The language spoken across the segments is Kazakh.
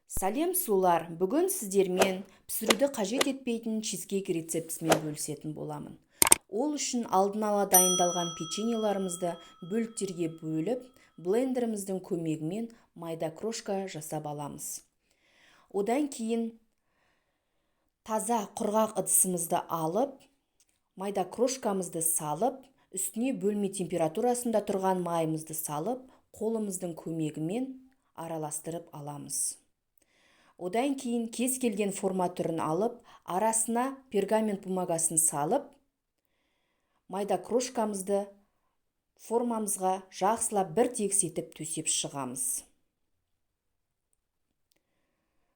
Сәлем, сұлулар! Бүгін сіздермен пісіруді қажет етпейтін чизкейк рецептісімен бөлісетін боламын. Ол үшін алдын ала дайындалған печеньеларымызды бөліктерге бөліп, блендеріміздің көмегімен майда крошка жасап аламыз. Одан кейін таза құрғақ ыдысымызды алып, майда крошкамызды салып, үстіне бөлме температурасында тұрған майымызды салып, қолымыздың көмегімен араластырып аламыз. Одан кейін кез келген форма түрін алып, арасына пергамент бумагасын салып, майда крошкамызды формамызға жақсылап бір тегіс етіп төсеп шығамыз.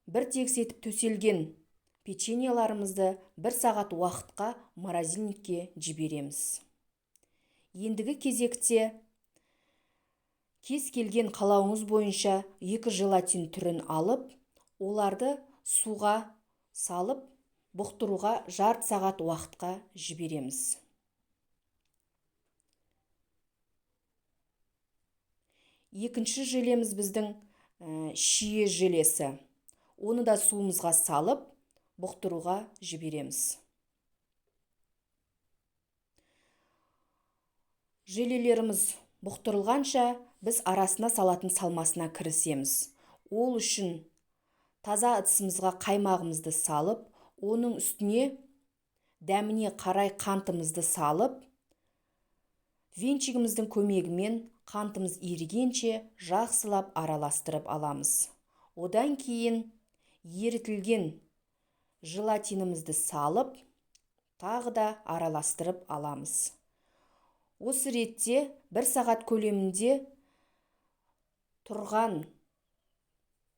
Бір тегіс етіп төселген печеньеларымызды бір сағат уақытқа морозильникке жібереміз. Ендігі кезекте кез келген қалауыңыз бойынша екі желатин түрін алып, оларды суға салып, бұқтыруға жарты сағат уақытқа жібереміз. Екінші желеміз біздің шие желесі. Оны да суымызға салып, бұқтыруға жібереміз. Желелеріміз бұқтырылғанша біз арасына салатын салмасына кірісеміз. Ол үшін таза ыдысымызға қаймағымызды салып, оның үстіне дәміне қарай қантымызды салып, венчигіміздің көмегімен қантымыз ерігенше жақсылап араластырып аламыз. Одан кейін ерітілген желатинімізді салып, тағы да араластырып аламыз. Осы ретте бір сағат көлемінде тұрған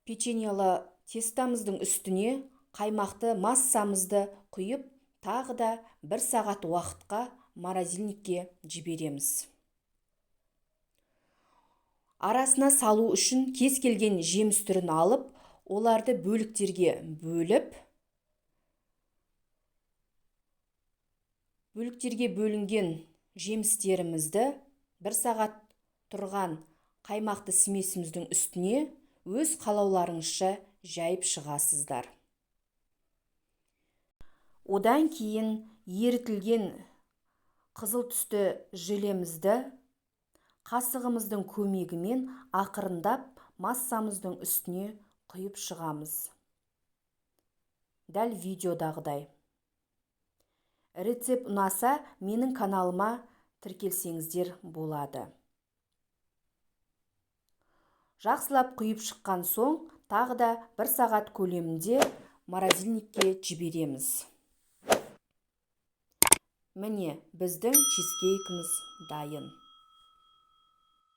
печеньелі тестамыздың үстіне қаймақты массамызды құйып, тағы да бір сағат уақытқа морозильникке жібереміз. Арасына салу үшін кез келген жеміс түрін алып, оларды бөліктерге бөліп, бөліктерге бөлінген жемістерімізді бір сағат тұрған қаймақты смесіміздің үстіне өз қалауларыңызша жайып шығасыздар. Одан кейін ерітілген қызыл түсті желемізді қасығымыздың көмегімен ақырындап массамыздың үстіне құйып шығамыз. Дәл видеодағыдай. Рецепт ұнаса, менің каналыма тіркелсеңіздер болады. Жақсылап құйып шыққан соң, тағы да бір сағат көлемінде морозильникке жібереміз. Міне, біздің чизкейкіміз дайын.